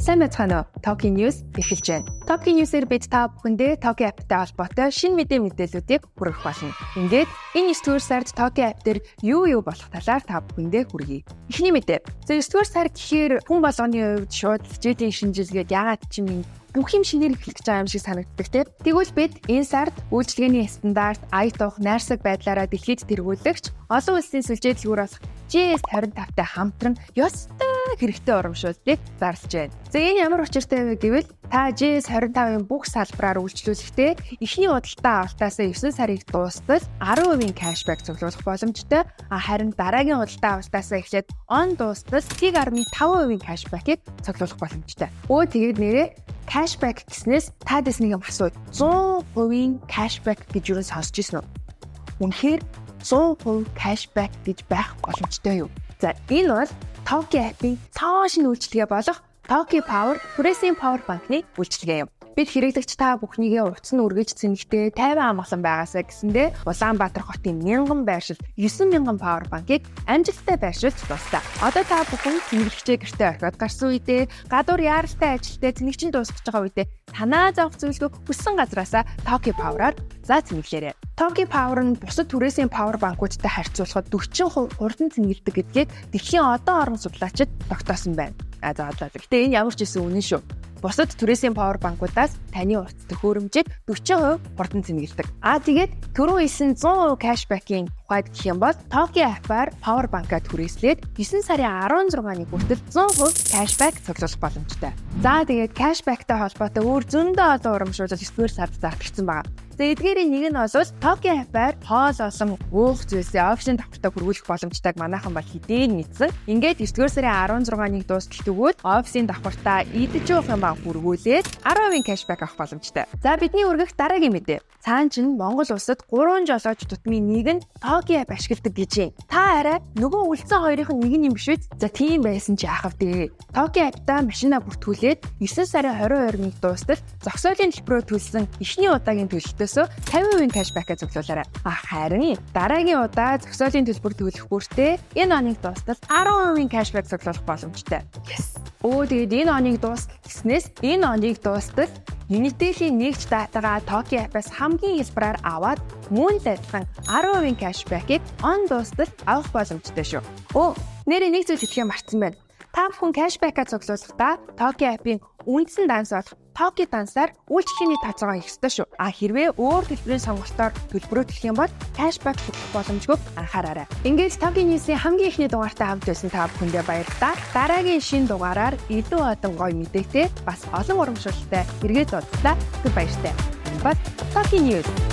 Сайн байцгаана уу? Toki News эхэлж байна. Toki News-ээр бид та бүхэндээ Toki app-тай холбоотой шинэ мэдээллүүдийг хүргэх болно. Ингээд энэ 9-р сард Toki app дээр юу юу болох талаар та бүхэндээ хүргэе. Эхний мэдээ. За, 9-р сар гэхээр хүн болгоны хувьд шууд хичээлийн шинэ жил гээд ягаад ч юм бүх юм шинээр эхлэх гэж байгаа юм шиг санагддаг, тийм. Тэгвэл бид энэ сард үйлчилгээний стандарт, ая тух, найрсаг байдлаараа дэлхийд тэргүүлэгч, олон улсын сүлжээ дэлгүүр болох GS25-тай хамтран ёстой хэрэгтэй урамшууллыг зарлж байна. За, энэ ямар учиртай вэ гэвэл та GS25-ын бүх салбараар үйлчлүүлэхдээ эхний худалдаа авалтаасаа 9 сарыг дуустал 10% cashback цуглуулах боломжтой. Харин дараагийн худалдаа авалтаасаа эхлээд он дуустал 1.5% cashback-ыг цуглуулах боломжтой. Тэгээд нэрээ cashback гэснээс та дэс нэг юм асуу. 100% cashback гэж юу сонсч ирсэн үү? Үнэхээр 100% cashback гэж байх боломжтой юу? За, энэ бол Toki app-ийн цоо шинэ үйлчилгээ болох Toki Power түрээсийн Power Bank-ны үйлчилгээ юм. Бид хэрэглэгч та бүхнийгээ утас нь үргэлж цэнэгтэй, тайван амгалан байгаасаа гэсэндээ Улаанбаатар хотын мянган байршил 9000 Power Bank-ыг амжилттай байршуулж дуусна. Одоо та бүхэн цэнэглэгчээ гэртээ орхиод гарсан үедээ, гадуур яаралтай ажилтай цэнэгчин дуусгаж байгаа үедээ санаа зовх зүйлгүй хүссэн газраасаа Toki Power-аар за цэнэглээрэй. Toki Power нь бусад түрээсийн Power Bank-уудтай харьцуулахад 40% хурдан цэнэглэдэг гэдгийг дэлхийн одон орон судлаачид тогтоосон байна. А за. Гэтэ энэ ямар ч гэсэн үнэн шүү. Бусад түрээсийн power bank-уудаас таны утас төхөөрөмжийг 40% хурдан цэнэглэдэг. Тэгээд түрүү хэлсэн 100% cashback-ийн тухайд гэх юм бол Toki app-аар power bank-а түрээслээд 9 сарын 16-ны хүртэл 100% cashback цуглуулах боломжтой. За, тэгээд cashback-тай холбоотой өөр зөндөө олон урамшуулал 9-р сард зарлагдсан байна. За, эдгээрийн нэг нь бол Toki app-аар хоол олон уух зүйлсээ офисын давхартаа хүргүүлэх боломжтойг манайхан бол хэдийн мэдсэн. Ингээд 9-р сарын 16-ныг дуустал тэгвэл офисын давхартаа идэж уух юм хүргүүлээд 10% cashback авах боломжтой. За, бидний хүргэх дараагийн мэдээ. Цаан чинь Монгол улсад 3 жолооч тутмын нэг нь Toki app ашигладаг гэж юм. Та арай нөгөө үлдсэн хоёрын нэг нь юм биш үү? За, тийм байсан чи яах вэ? Toki app-та машина бүртгүүлээд 9 сарын 22-нд дуустал зогсоолын төлбөрөө төлсөн эхний удаагийн төлөлтөөсөө 50% cashback-а цуглуулаарай. Харин дараагийн удаа зогсоолын төлбөр төлөх бүртээ энэ оныг дуустал 10% cashback цуглуулах боломжтой. Yes. Тэгээд энэ оныг дуустал гэснээс энэ оныг дуустал Unitel-ийн нэгж датагаа Toki app-аас хамгийн хялбараар аваад мөн л адилхан 10% cashback-ыг он дуустал авах боломжтой шүү. Нэрээ нэг зүйл хэлэхээ мартсан байна. Та бүхэн cashback-а цуглуулахдаа Toki app-ийн үндсэн данс болох Toki дансаар үйлчлэгээний тооцоогоо хийх ёстой шүү. Хэрвээ өөр төлбөрийн сонголтоор төлбөрөө төлөх юм бол cashback цуглах боломжгүй, анхаараарай. Ингээд Toki News-ийн хамгийн эхний дугаартай хамт байсан та бүхэндээ баярлалаа. Дараагийн шинэ дугаараар илүү олон гоё мэдээтэй, бас олон урамшуулалтай эргээд уулзлаа. Түр баяртай. Энэ бол Toki News.